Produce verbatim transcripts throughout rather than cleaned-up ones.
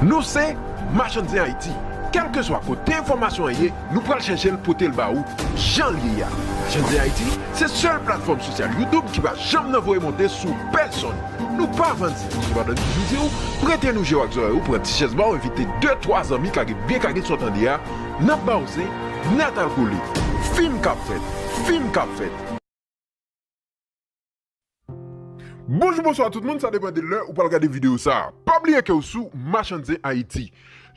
Nou se Machann Zen Ayiti. Kèlkeswa kote enfòmasyon an ye, nou pral chèche l pote l ba ou jan l ye a. Machann Zen Ayiti se sèl platfòm sosyal YouTube ki pa janm nan voye monte sou pèsonn. Nou pa vann zen. Sepandan, nou toujou di w, prete nou je w ak zòrèy ou, pran ti chèz ba w, envite de, twa zanmi, kage byen kage sa w tande a, n ap ba w zen nèt al kole. Fim k ap fèt, fim k ap fèt. Bonjou, bonswa tout moun, sa depann de lè ou pral gade videyo sa a. Pa bliye ke w sou Machann Zen Ayiti.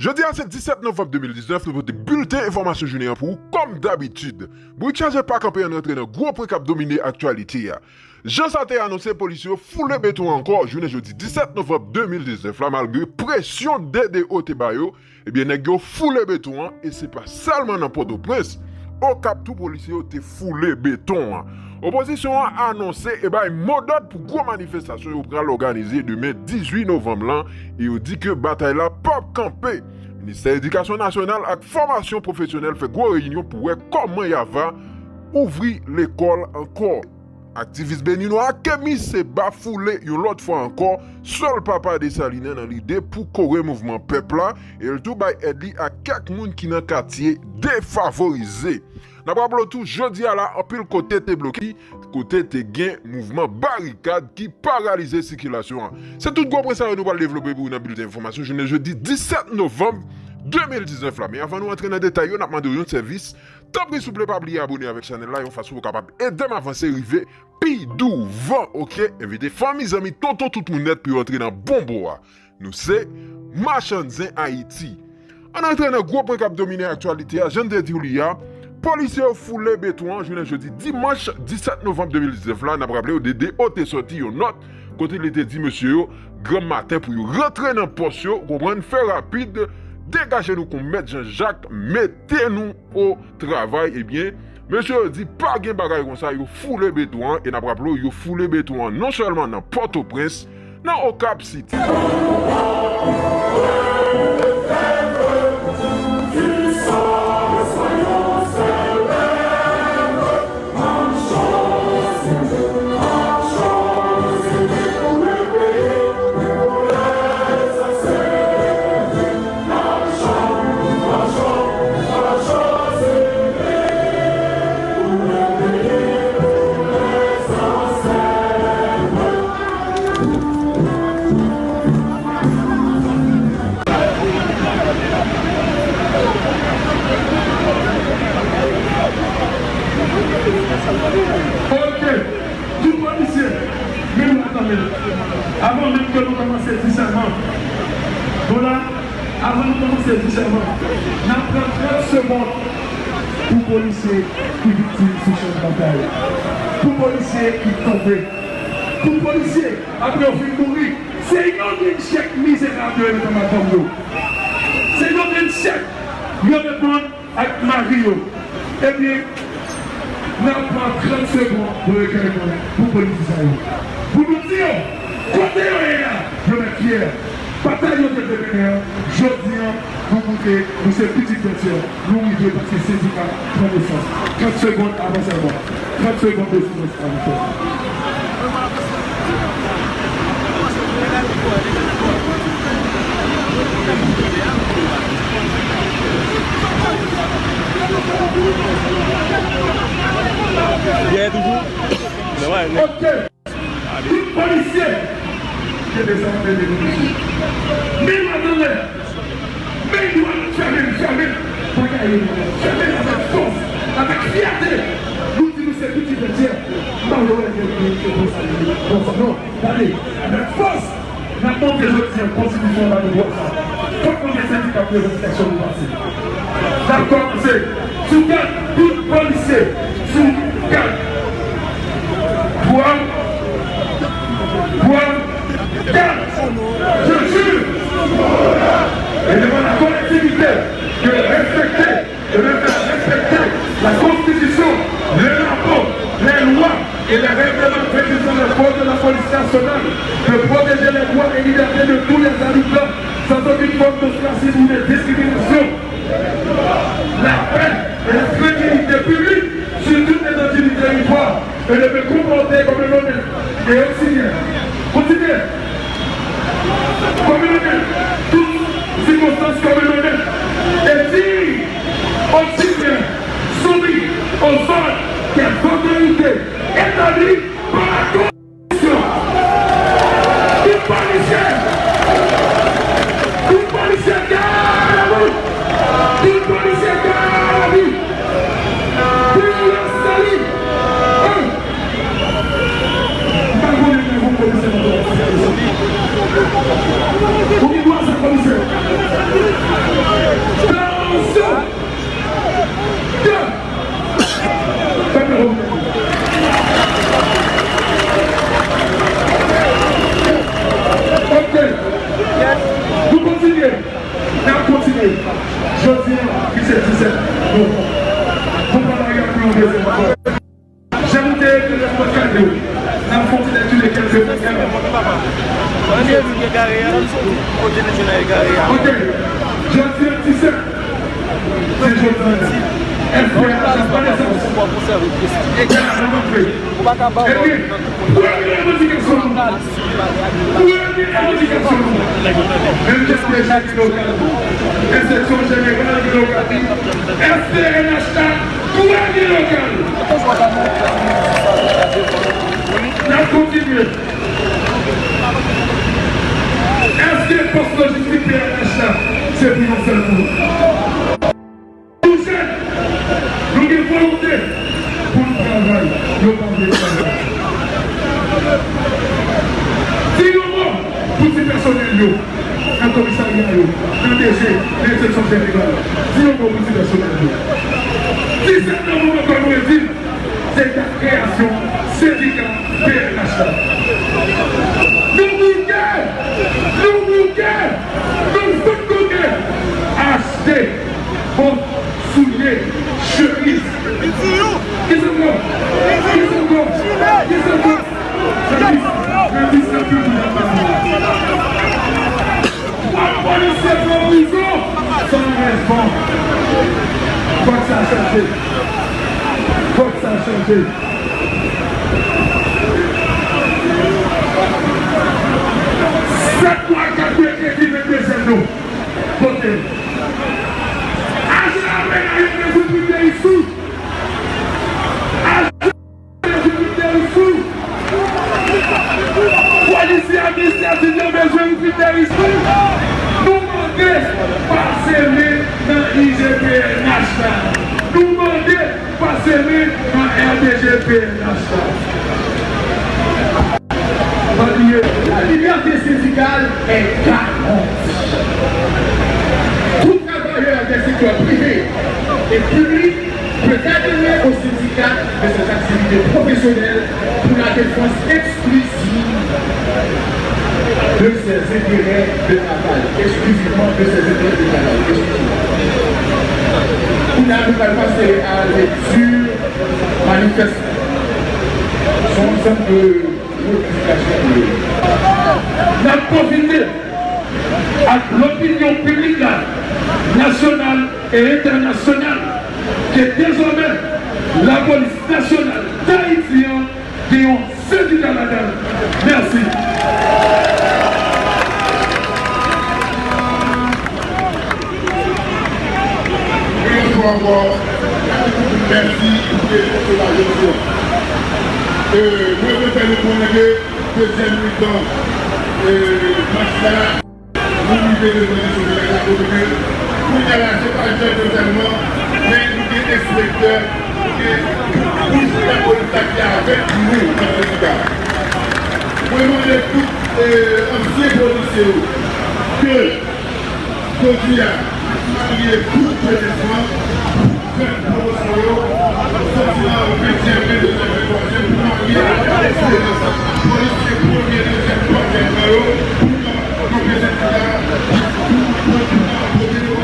Jodi a se disèt novanm de mil diznèf, nou pote bilten enfòmasyon jounen an pou ou kòm dabitid. Bourik chaje pa kanpe, ann rantre nan gwo pwen k ap domine aktyalite a. Jan sa te anonse, polis yo foule beton ankò jounen jodi disèt novanm de mil diznèf la, malgre presyon D D O te ba yo. Ebyen, nèg yo foule beton an, e se pa sèlman nan Pòtoprens. Okap tou, polisye yo te foule beton an. Opozisyon an anonse e bay modòd pou gwo manifestasyon yo pral òganize demen dizuit novanm lan, e yo di ke batay la p ap kanpe. Ministè Edikasyon Nasyonal ak Fòmasyon Pwofesyonèl fè gwo reyinyon pou wè kòman y a va ouvri lekòl ankò. Aktivis beninwa Kemi Seba foule yon lòt fwa ankò Sòl Papa Desalinen nan lide pou kore mouvman pèp la, e l tou bay èd li ak kèk moun ki nan katye defavorize. N ap raple w tou, jodi a la, anpil kote te bloke, kote te gen mouvman barikad ki paralize sikilasyon an. Se tout gwo pwen sa yo nou pral devlope pou ou nan bilten enfòmasyon jounen jedi disèt novanm de mil diznèf la. Men avan nou antre nan detay yo, n ap mande w yon sèvis. Tanpri, souple, pa bliye abone avèk chanèl la, yon fason pou w kapab ede m avanse rive pi douvan, oke? Envite fanmi, zanmi, tonton, tout moun nèt pou yo antre nan bon bò a. Nou se Machann Zen Ayiti. Ann antre nan gwo pwen k ap domine aktyalite a, jan n te di w li a. Polisye yo foule beton an jounen jodi dimanch disèt novanm de mil diznèf la. N ap raple w, D D O te sòti yon nòt kote li te di mesye yo granm maten pou yo rantre nan pòs yo, konprann, fè rapid, degaje nou kon mèt Jan Jak, mete nou o travay, ebyen, mesye yo di pa gen bagay konsa, yo foule beton an, e n ap raple w, yo foule beton an non sèlman nan Pòtoprens, nan Okap City. Ok, tout polisye, men nou atann. Avan menm ke nou kòmanse di sèman, nou la, avan nou kòmanse di sèman, n ap pran trant segonn pou polisye ki viktim sou chan batay, pou polisye ki tonbe, pou polisye, apre yo fin mouri, se yon grenn chèk mizerab yo reponn madanm yo. Se yon grenn chèk yo reponn ak mari yo. Ebyen, n ap pran trant segonn de rekèyman pou polisye sa yo. Pou nou di yo, kote yo ye a, yo mèt fyè. Batay yo te vle mennen an, jodi an, nou montre nou se pitit Vètyè. Nou rive paske sendika pran nesans. Trant segonn avan sèlman. Trant segonn de silans avan sèlman. Gè toujou? Nòmal, nèg. Ok. Tout polisye ki te dezame de polisye. Men madanlè, men dwat, fèmen, fèmen bagay yo, fèmen avèk fòs, avèk fyète. Nou di nou se pitit Vètyè. M pa wè gen moun ki konsa li konsa non. Gade, avèk fòs, n ap montre jodi an konstitisyon an ba nou dwa sa. Fòk nou gen sendika pou revandikasyon nou pase. N ap kòmanse sou kat, tout polisye sou kat. Twa, twa, kat. Je jure et devant la collectivité de respecter et de faire respecter la Constitution, les drapeaux, les lois et les règlements régissant le code de la police nationale, de protéger les droits et libertés de tous les habitants, sans aucune forme d'ostracisme ou de discrimination. La paix et la tranquillité publique sur toute l'étendue du territoire et de me comporter comme un honnête et aussi bien. Continuez. Comme un honnête. Tout Oksijen, soumi o zòd ke otorite etabli pa la Konstitisyon. Tout polisye, tout polisye gade la vi, tout polisye gade la vi. Peyi a sali. An! M pa konnen nan yon komisè nan dwa sa. Ou gen dwa sa, komisè. Tansyon! Ke! Fè mwen konn. Ok. Nou kontinye. N ap kontinye. Jodi a, ki se disèt novanm. Bon travay ak nou dezyèm fwa. Jan nou te ekri nan kòd yo, n ap fè yon ti lekti de kèk pwogram. Ok. Jodi a disèt, se jodi a. Èske a sa pa nesans? Egal, n ap antre. Ebyen, premye revandikasyon nou. Premye revandikasyon nou. Menm jan ke jeni lokal, enspeksyon jeneral de lokal li, S T N H la, dwe gen lokal. N ap kontinye. Èske pòs lojistik P N H la, se pou yon sèl moun? Nou jèn, nou gen volonte pou n travay, yo pa vle travay. Di yon mo pou ti pèsonèl yo, nan komisarya yo, nan D G, nan enspeksyon jeneral. Di yon mo pou ti pèsonèl yo. Disèt novanm ankò nou redi, se dat kreyasyon sendika P N H la. Nou bouke! Nou bouke! Nou fout bouke! Achte bòt, soulye, chemiz. Kisa ankò? Kisa ankò? Kisa ankò? Chemiz, chemiz, chemiz. Twa polisye pran prizon san rezon. Fòk sa chanje. Fòk sa chanje. Sèt mwa k ap vini, vennde jen nou. Kote? Ajan apena yo bezwen pran peyi sou. Ajan bezwen vide ri sou. Polisye administratif yo bezwen vide ri sou. Nou mande pase men nan I G P N H la. Nou mande pase men nan R D G P N H la. Pa bliye, la liberté syndicale est garantie. Tout travailleur des secteurs privés et publics peut adhérer au syndicat de ses activités professionnelles pour la défense exclusive de ses intérêts de travail. Exclusivement de ses intérêts de travail. Exclusivement. Kounye a, nou pral pase a lekti manifès. Se yon ansanm de modifikasyon pou yo. N ap pwofite ak lopinyon piblik la, nasyonal e entènasyonal, ke dezòmè Lapolis Nasyonal Dayiti an gen yon sendika ladan l. Mèsi. Yon lòt fwa ankò, mèsi pou prezans ou la jodi a. E, mwen vle fè nou konnen ke dezyèm mitan, e, match la, nou rive nan kondisyon de la kote ke kounye a la, se pa jèn yo sèlman, men nou gen enspektè, nou gen tout bouch lapolis la ki avèk nou nan sendika. Mwen mande tout, e, ansyen polisye yo ke jodi a, nou marye tout prezans lan, fè pwomosyon yo, soti nan ventyèm, vendezyèm, venntwazyèm, pou marye avèk esperans. Polis se premye, dezyèm, twazyèm nan yo, pou nou, nou bezwen di la, pou, pou, pou, pou, pou,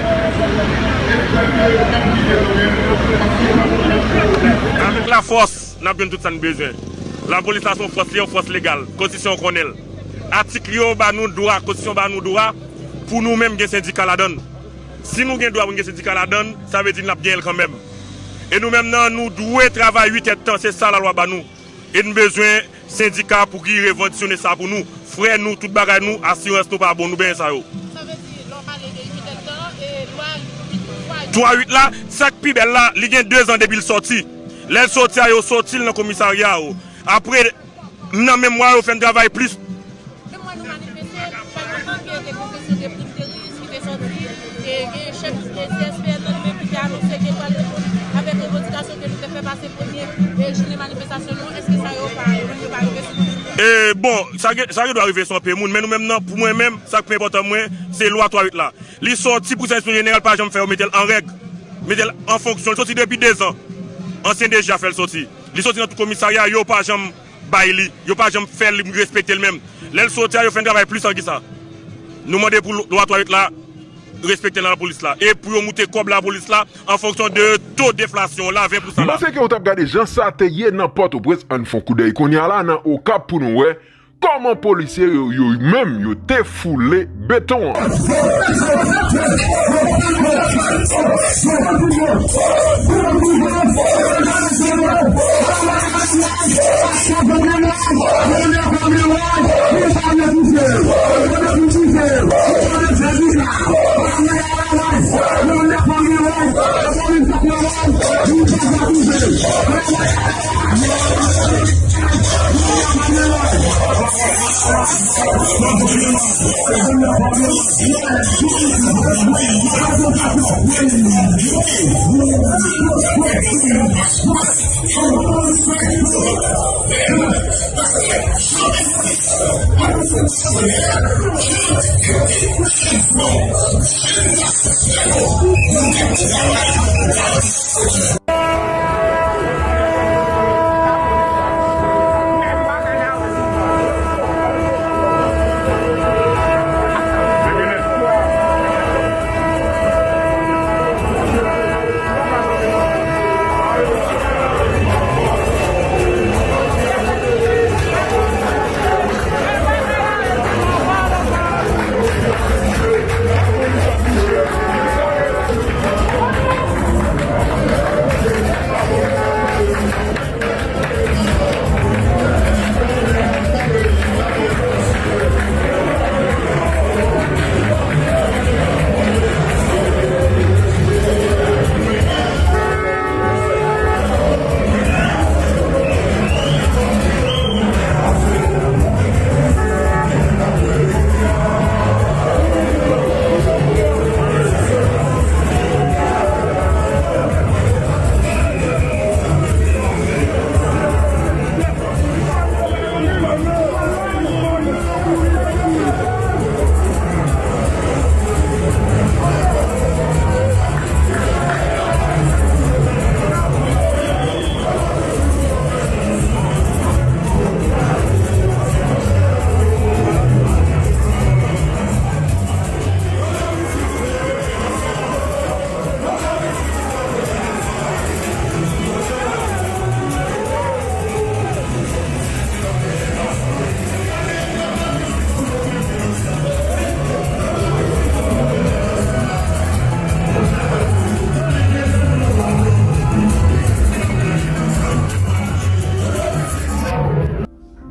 Avèk lafòs, n ap jwenn tout sa n bezwen. Lapolis la se yon fòs, li yon fòs legal. Konstitisyon konnen l. Atik li yo ba nou dwa, konstitisyon ba nou dwa pou nou menm gen sendika ladan l. Si nou gen dwa pou n gen sendika ladan l, sa vle di n ap genyen l kanmenm. E nou menm nan, nou dwe travay uit èdtan, se sa lalwa ba nou. E n bezwen sendika pou ki revandisyone sa pou nou. Frè nou, tout bagay nou, asirans nou pa bon, nou benyen sa yo. Sa vle di, lè w pale de uit èdtan, e lwa uit fwa uit Twa uit la, sa k pi bèl la, li gen dezan depi l sòti. Lè l sòti a, yo sòti l nan komisarya yo. Apre, nan menm mwa, yo fè n travay plis. Menm mwa nou manifeste, fè lontan ke te gon kesyon de prim de risk ki te sòti, e gen chèf de C S P N nan li menm ki te anonse ke l pral reponn avèk revandikasyon ke nou te fè pase premye, e, jounen manifestasyon nou an. Èske sa yo pa, yo menm yo pa rive sou nou? E, bon, sa gen, sa gen dwa rive sou anpe moun, men nou menm nan, pou mwen menm, sa k pi enpòtan mwen, se lwa twa uit la. Li sòti pou sèvis jeneral pa janm fè yo mete l an règ, mete l an fonksyon. Li sòti depi dezan. Ansyen D G a fè l sòti. Li sòti nan tout komisarya, yo pa janm bay li, yo pa janm fè l respekte l menm. Lè l sòti a, yo fè n travay plis anki sa. Nou mande pou lwa twa uit la respekte nan lapolis la. E pou yo moute kòb lapolis la an fonksyon de to deflasyon la, ven pou san la. M panse ke w t ap gade jan sa te ye nan Pòtoprens, ann fè yon koudèy kounye a la nan Okap pou nou wè kòman polisye yo, yo menm, yo te foule beton an.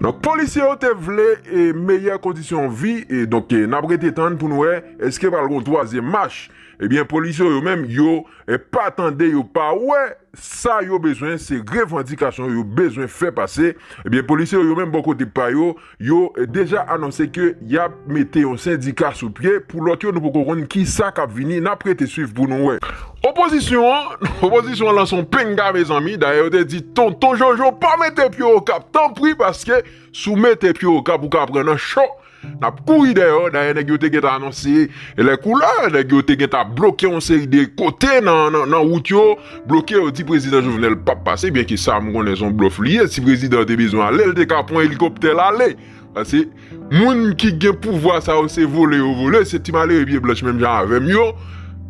Donk, polisye yo te vle, e, meyè kondisyon vi, e donk, e, n ap rete tann pou n wè èske pral gon twazyèm mach. Ebyen, polisye yo menm, yo, e, pa tande, yo pa wè. Sa yo bezwen, se revandikasyon yo bezwen fè pase. Ebyen, polisye yo menm bò kote pa yo, yo, e, deja anonse ke y ap mete yon sendika sou pye. Pou lòt yo, nou poko konn kisa k ap vini. N ap rete swiv pou nou wè. Opozisyon an, opozisyon an lanse yon penga, mezanmi. Dayè, yo te di, Tonton Jojo, pa mete pye w Okap, tanpri, paske si w mete pye w Okap, ou ka pran nan cho. N ap kouri dèyè yo. Dayè, nèg yo te gentan anonse lè koulè, nèg yo te gentan bloke yon seri de kote nan, nan, nan wout yo, bloke yo, di prezidan Jovenel p ap pase, byenke sa, m konnen se yon blòf li ye. Si prezidan te bezwen ale, l te ka pran elikoptè l ale. Paske moun ki gen pouvwa sa yo, se vole yo vole, se ti malere pye blanch menm jan avè m yo,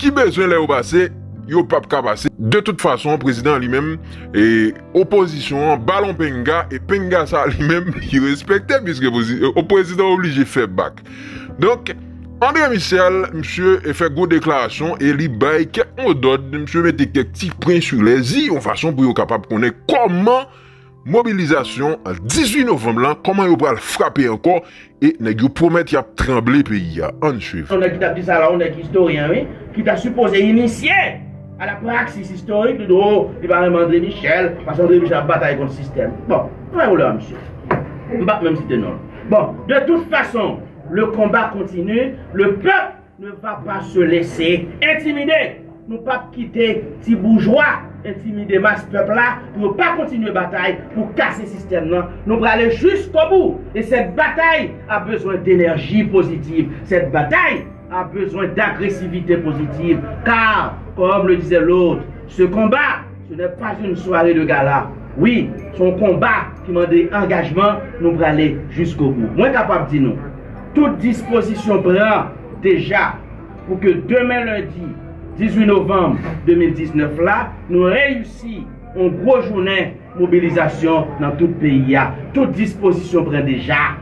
ki bezwen lè yo pase, yo p ap ka pase. De tout fason, prezidan li menm, e, opozisyon an ba l yon penga, e penga sa li menm, li respekte, piske pozi-, o, prezidan oblije fè bak. Donk, André Michel, misye, e, fè gwo deklarasyon e li bay kèk mo dòd, misye mete kèk ti pwen sou lèzi, yon fason pou yo kapab konnen kòman mobilizasyon dizuit novanm lan, kòman yo pral frape ankò, e nèg yo pwomèt y ap tranble peyi a. Ann swiv. Yon nèg ki t ap di sa la, yon nèg istoryen, wi, ki ta sipoze inisye A la praxis historique, li di, oh, li pa renmen André Michel, paske André Michel ap batay kont sistèm. Bon, pa gen pwoblèm ak misye. M p ap menm site non l. Bon, de toute façon, le combat continue, le peuple ne va pas se laisser intimider. Nou p ap kite ti boujwa entimide mas pèp la pou yo pa kontinye batay pou kase sistèm nan. Nou prale jusqu'au bout. Et cette bataille a besoin d'énergie positive. Cette bataille a besoin d'agressivité positive. Car, comme le disait l'autre, ce combat, ce n'est pas une soirée de gala. Wi, se yon konba ki mande angajman, nou prale jusqu'au bout. Mwen kapab di nou, tout dispozisyon pran deja pou ke demen lendi dizuit novanm de mil diznèf la, nou reyisi yon gwo jounen mobilizasyon nan tout peyi a. Tout dispozisyon pran deja.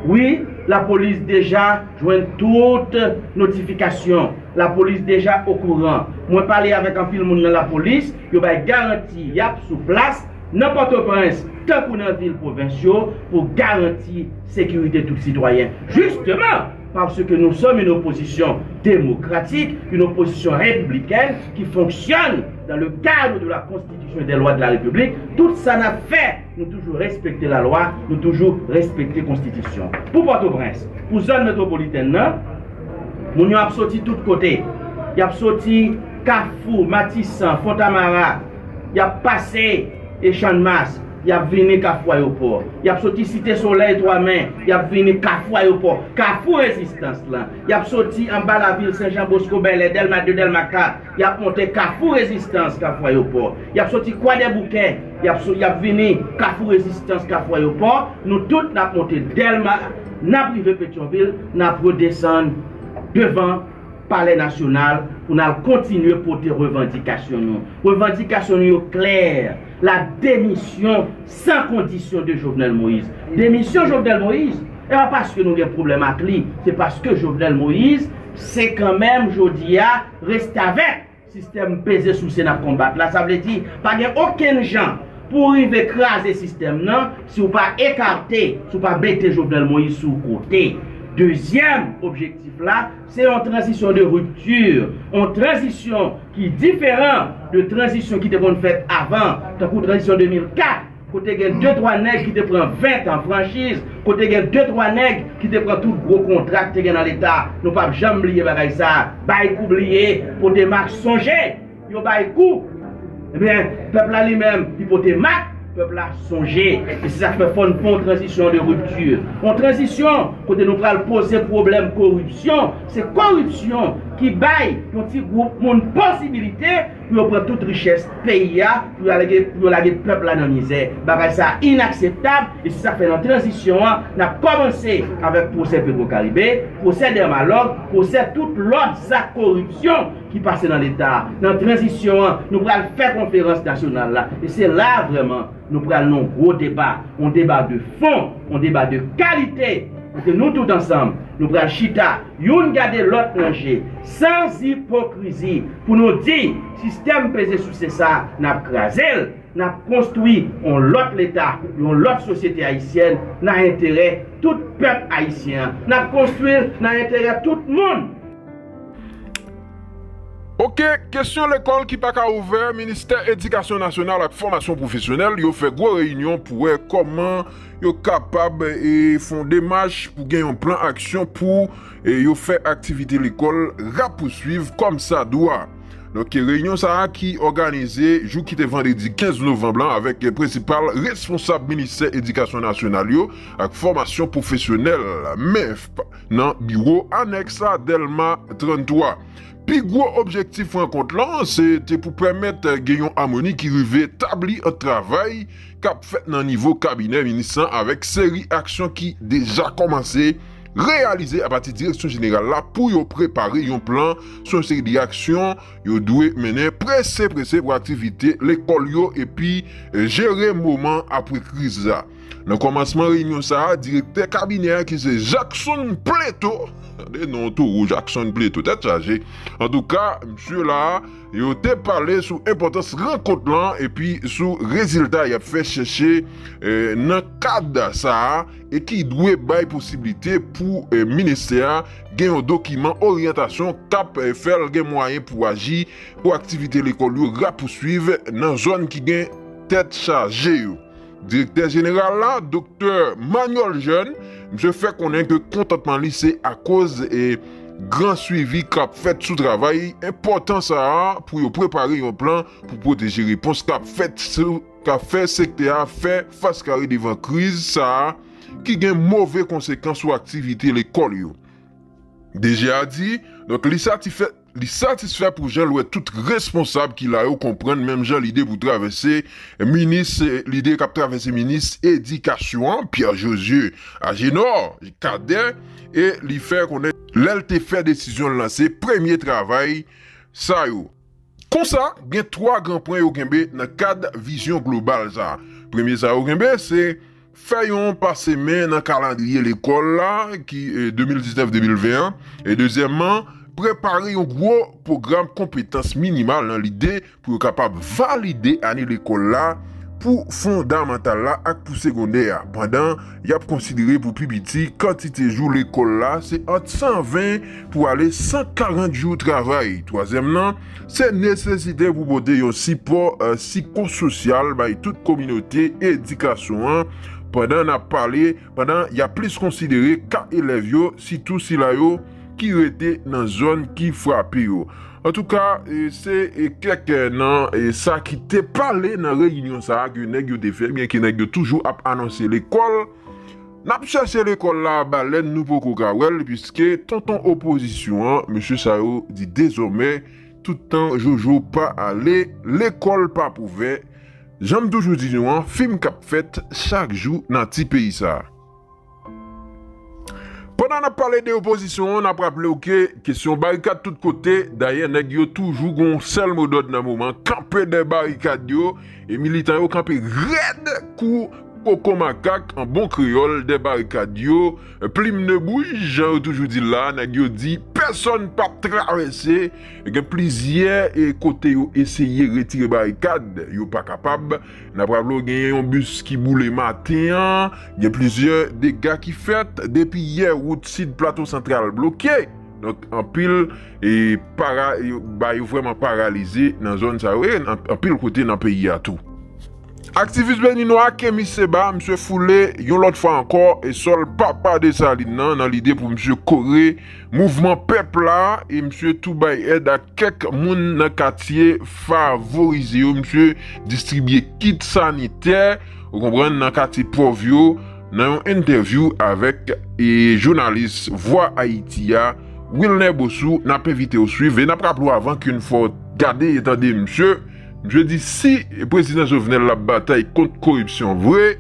Wi, lapolis deja jwenn tout notifikasyon. Lapolis deja okouran. Mwen pale avèk anpil moun nan lapolis, yo bay garanti y ap sou plas nan Pòtoprens, tankou nan vil pwovens yo, pou garanti sekirite tout sitwayen. Justement, parce que nous sommes une opposition démocratique, une opposition républicaine qui fonctionne dans le cadre de la Constitution et des lois de la République, tout sa n ap fè, nou toujou respekte lalwa, nou toujou respekte konstitisyon. Pou Pòtoprens, pou zòn metwopolitèn nan, moun yo ap soti tout kote. Y ap soti Kafou, Matisan, Fontamara, y ap pase e Channmas, y ap vini Kafou Ayewopò. Y ap soti Site Solèy, Twamen, y ap vini Kafou Ayewopò. Kafou Rezistans lan. Y ap soti anba lavil Sen Jan Bosko, Bèlè, Dèlma de, Dèlma kat. Y ap monte Kafou Rezistans, Kafou Ayewopò. Y ap soti Kwadèboukè, y ap, so- y ap vini Kafou Rezistans, Kafou Ayewopò. Nou tout n ap monte Dèlma, n ap rive Petyonvil, n ap redesann devan Palè Nasyonal pou n al kontinye pote revandikasyon nou. Revandikasyon nou yo klè, la démission sans condition de Jovenel Moïse. Demisyon Jovenel Moïse, e pa paske nou gen pwoblèm ak li, se paske Jovenel Moïse se kanmenm jodi a restavèk sistèm peze souse n ap konbat la. Sa vle di, pa gen okenn jan pou w rive kraze sistèm nan si w pa ekate, si w pa mete Jovenel Moïse sou kote. Dezyèm objektif la, se yon tranzisyon de ripti, yon tranzisyon ki diferan de tranzisyon ki te konn fèt avan, tankou tranzisyon de mil kat, kote gen de twa nèg ki te pran ven tan franchiz, kote gen de twa nèg ki te pran tout gwo kontra ki te gen nan Leta. Nou p ap janm bliye bagay sa. Bay kou bliye, pote mak sonje. Yo bay kou. Ebyen, pèp la li menm, li pote mak, pèp la sonje. E se sa k fè fò n fè yon tranzisyon de ripti. Yon tranzisyon kote nou pral poze pwoblèm koripsyon. Se koripsyon ki bay yon ti gwoup moun posibilite pou yo pran tout richès peyi a, pou yo lage, pou yo lage pèp la nan mizè. Bagay sa a inakseptab, e se sa k fè nan tranzisyon an, n ap kòmanse avèk pwosè Petro Caribe, pwosè Dermalog, pwosè tout lòt zak koripsyon ki pase nan Leta a. Nan tranzisyon an, nou pral fè konferans nasyonal la. E se la a vrèman nou pral nan yon gwo deba, yon deba de fon, yon deba de kalite, kote nou tout ansanm, nou pral chita, youn gade lòt nan je, san ipokrizi, pou nou di, sistèm peze souse sa a, n ap kraze l, n ap konstwi yon lòt Leta, yon lòt sosyete ayisyèn, nan enterè tout pèp ayisyen an. N ap konstwi l nan enterè tout moun. Ok, kesyon lekòl ki pa ka ouvè, Ministè Edikasyon Nasyonal ak Fòmasyon Pwofesyonèl yo fè gwo reyinyon pou wè kòman yo kapab e, fè yon demach pou gen yon plan aksyon pou e, yo fè aktivite lekòl rapouswiv kòmsadwa. Donk, reyinyon sa a ki òganize jou ki te vandredi kenz novanm lan avèk prensipal responsab Ministè Edikasyon Nasyonal yo ak Fòmasyon Pwofesyonèl, menf, nan biwo anèks la Dèlma tranntwa. Pi gwo objektif rankont lan se te pou pèmèt gen yon amoni ki rive tabli ant travay k ap fèt nan nivo kabinè minis lan avèk seri aksyon ki deja kòmanse reyalize apati direksyon jeneral la pou yo prepare yon plan sou yon seri de aksyon yo dwe mennen prese prese pou aktivite lekòl yo epi jere moman apre kriz la. Nan kòmansman reyinyon sa a, direktè kabinè a ki se Jackson Plateau, tande non towo, Jackson Plateau, tèt chaje. Antouka, msye la, yo te pale sou enpòtans rankont lan epi sou rezilta y ap fè chèche, eh, nan kad sa a, e ki dwe bay posiblite pou, eh, ministè a gen yon dokiman oryantasyon k ap, eh, fè l gen mwayen pou aji pou aktivite lekòl yo rapousuiv nan zòn ki gen tèt chaje yo. Direktè jeneral la, Doktè Manuel Jeune, misye fè konnen ke kontantman li se akoz, e, gran swivi k ap fèt sou travay enpòtan sa a pou yo prepare yon plan pou pwoteje repons k ap fèt sou, k ap fè sektè a fè fas kare devan kriz sa a ki gen move konsekans sou aktivite lekòl yo. D G a di, donk, li satisfè, li satisfè pou jan l wè tout responsab ki la yo konprann menm jan lide pou travèse minis, lide k ap travèse minis edikasyon an, Pierre Josué Agénor, kadè, e li fè konnen lè l te fè desizyon l lanse premye travay sa yo. Konsa, gen twa gran pwen yo kenbe nan kad vizyon global sa a. Premye sa yo kenbe, se fè yon pase men nan kalandriye lekòl la, ki, eh, de mil diznèf de mil ven an, e dezyèmman, prepare yon gwo pwogram konpetans minimal nan lide pou yo kapab valide ane lekòl la pou fondamantal la ak pou segondè a, pandan y ap konsidere pou pi piti kantite jou lekòl la se ant san ven pou ale san karant jou travay. Twazyèm nan, se nesesite pou pote yon sipò, eh, sikososyal bay tout kominote edikasyon an pandan n ap pale, pandan y ap plis konsidere ka elèv yo, sitou sila yo ki rete nan zòn ki frape yo. Antouka, eh, se, eh, kèk, eh, nan, eh, sa ki te pale nan reyinyon sa a ke nèg yo te fè, byen ke nèg yo toujou ap anonse lekòl. N ap chèche lekòl la a balèn, nou poko ka wè l, piske tonton opozisyon an, mesye sa yo di dezòmè, tout tan Jojo pa ale, lekòl p ap ouvè. Jan m toujou di nou an, fim k ap fèt chak jou nan ti peyi sa a. Pandan n ap pale de opozisyon an, n ap raple w ke kesyon barikad tout kote, dayè nèg yo toujou gon sèl modòd nan moman, kanpe dèyè barikad yo, e militan yo kanpe rèd kou koko makak an bon kreyòl dèyè barikad yo, plim ne bouj, jan yo toujou di l la, nèg yo di pèsonn p ap travèse, gen plizyè, e, kote yo eseye retire barikad, yo pa kapab. N ap raple w, genyen yon bis ki boule maten an, gen plizyè dega ki fèt. Depi yè, wout Sid Plato Santral bloke. Donk, anpil, e, para-, yo, ba yo vrèman paralize nan zòn sa yo, e an-, anpil kote nan peyi a tou. Aktivis beninwa Kemi Seba, misye foule yon lòt fwa ankò e sòl Papa Desalin nan, nan lide pou misye kore mouvman pèp la, e misye tou bay èd ak kèk moun nan katye favorize yo. Misye distribye kit sanitè, ou konprann, nan katye pòv yo, nan yon entèvyou avèk, e, jounalis Vwa Ayiti a, Wilner Bosou, n ap envite w swiv, e n ap raple w avan ke n fè w gade e tande misye. Misye di si Prezidan Jovenel l ap batay kont koripsyon vre,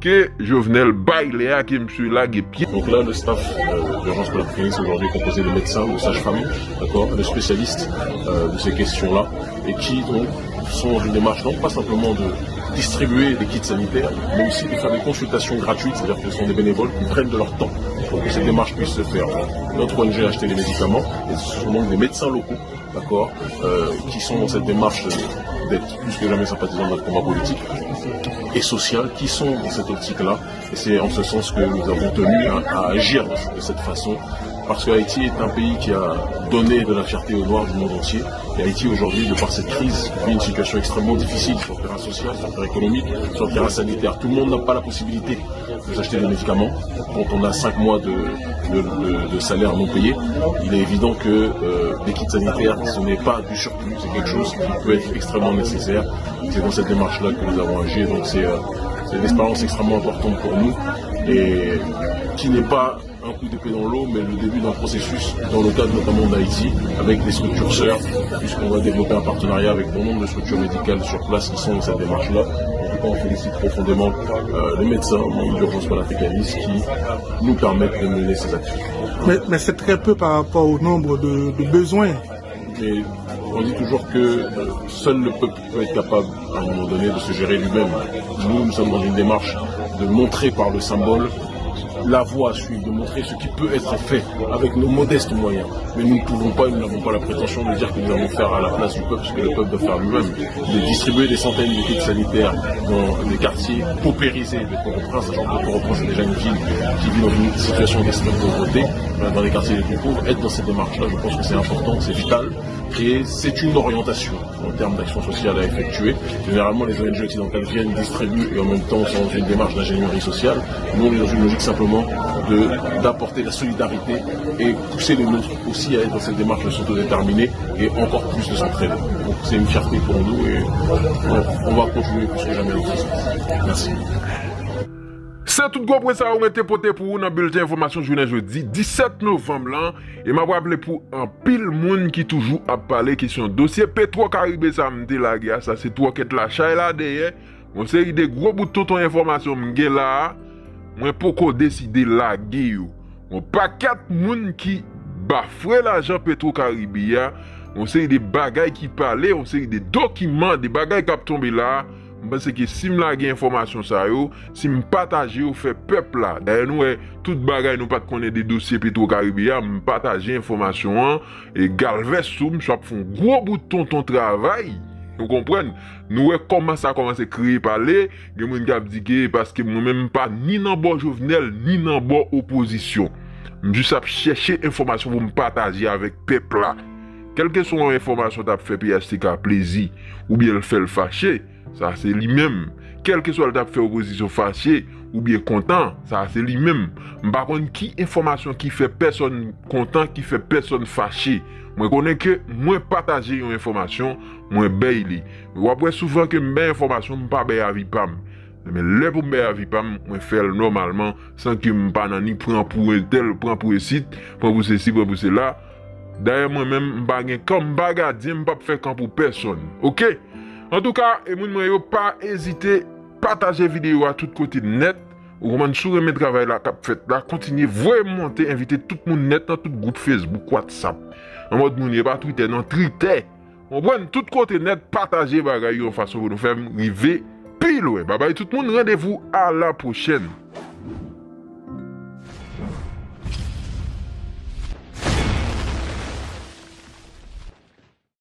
ke Jovenel bay lè a ke misye lage pye. Donc là, le staff euh, d'urgence pour la Polyclinique aujourd'hui est composé de médecins, de sages-femmes, d'accord, de spécialistes euh, de ces questions-là, et qui donc sont dans une démarche non pas simplement de distribuer des kits sanitaires, mais aussi de faire des consultations gratuites, c'est-à-dire que ce sont des bénévoles qui prennent de leur temps pour que cette démarche puisse se faire. Notre O N G a acheté les médicaments, et ce sont donc des médecins locaux, d'accord, euh, qui sont dans cette démarche d'être plus que jamais sympathisants de notre combat politique et social, qui sont dans cette optique-là. Et c'est en ce sens que nous avons tenu à, à agir de cette façon, parce que Haïti est un pays qui a donné de la fierté aux Noirs du monde entier. Et Haïti, aujourd'hui, de par cette crise, vit une situation extrêmement difficile sur le terrain social, sur le terrain économique, sur le terrain sanitaire. Tout le monde n'a pas la possibilité de s'acheter des médicaments. Quand on a cinq mois de, de, de, de salaire non payé, il est évident que euh, les kits sanitaires, ce n'est pas du surplus, c'est quelque chose qui peut être extrêmement nécessaire. C'est dans cette démarche-là que nous avons agi. Donc c'est euh, c'est une expérience extrêmement importante pour nous et qui n'est pas un coup d'épée dans l'eau, mais le début d'un processus dans le cadre notamment d'Haïti, avec des structures sœurs, puisqu'on va développer un partenariat avec bon nombre de structures médicales sur place qui sont dans cette démarche-là. En tout cas, on félicite profondément euh, les médecins, membres d'urgence panafricaniste, qui nous permettent de mener ces actions. Mais, mais c'est très peu par rapport au nombre de, de besoins. Mais on dit toujours que euh, seul le peuple peut être capable à un moment donné de se gérer lui-même. Nous, nous sommes dans une démarche de montrer par le symbole la voie à suivre, de montrer ce qui peut être fait avec nos modestes moyens. Mais nous ne pouvons pas, nous n'avons pas la prétention de dire que nous allons faire à la place du peuple ce que le peuple doit faire lui-même. De distribuer des centaines de kits sanitaires dans des quartiers paupérisés de Port-au-Prince, sachant que Port-au-Prince est déjà une ville qui vit dans une situation d'extrême pauvreté, euh, dans les quartiers les plus pauvres, être dans cette démarche-là, je pense que c'est important, c'est vital, et c'est une orientation en termes d'action sociale à effectuer. Généralement, les O N G occidentales viennent, distribuent et en même temps sont dans une démarche d'ingénierie sociale. Nous, on est dans une logique simplement de, d'apporter la solidarité et pousser les nôtres aussi à être dans cette démarche de s'autodéterminer et encore plus de s'entraider. Donc c'est une fierté pour nous et on, on va continuer plus que jamais dans ce sens. Merci. Se tout gwo pwen sa yo mwen te pote pou ou nan bilten enfòmasyon jounen jodi disèt novanm lan. E m ap raple pou anpil moun ki toujou ap pale kesyon dosye Petro Karibe sa m te lage a, sa se twòkèt la chay la dèyè. Yon seri de gwo bout tonton enfòmasyon m gen la a, mwen poko deside lage yo. Yon pakèt moun ki bafre lajan Petro Karibe a, yon seri de bagay ki pale, yon seri de dokiman, de bagay k ap tonbe la a. M panse ke si m lage enfòmasyon sa yo, si m pataje yo, fè pèp la. Dayè nou wè tout bagay nou pa t konnen de dosye Petro Karibe a, m pataje enfòmasyon an, e Galvez tou, m sou ap fè yon gwo bout tonton travay. Ou konprann? Nou wè kòman sa kòmanse kreye pale, gen moun k ap di ke paske mwen menm m pa ni nan bò Jovenel, ni nan bò opozisyon. M jis ap chèche enfòmasyon pou m pataje avèk pèp la. Kèlkeswa yon enfòmasyon t ap fè P H T K plezi, oubyen l fè l fache, sa se li menm. Kèlkeswa l t ap fè opozisyon fache, oubyen kontan, sa se li menm. M pa konn ki enfòmasyon ki fè pèsonn kontan, ki fè pèsonn fache. Mwen konnen ke mwen pataje yon enfòmasyon, mwen bay li. W ap wè souvan ke m bay enfòmasyon, m pa bay avi pa m. Men lè pou m bay avi pa m, mwen fè l nòmalman, san ke m pa nan ni pran pou entèl, pran pou esit, pran pou sesi, pran pou sela. Dayè mwen menm, m pa gen kan, m pa gadyen, m p ap fè kan pou pèsonn. Oke? Antouka, e moun mwen yo, pa ezite pataje videyo a tout kote nèt. Ou konprann, si w renmen travay la k ap fèt la, kontinye voye m monte, envite tout moun nèt nan tout gwoup Facebook, WhatsApp. An mòd moun yo pa Twitter, nan Tritè. Konprann, tout kote nèt, pataje bagay yo yon fason pou nou fè m rive pi lwen. Babay tout moun, randevou a la pwochèn.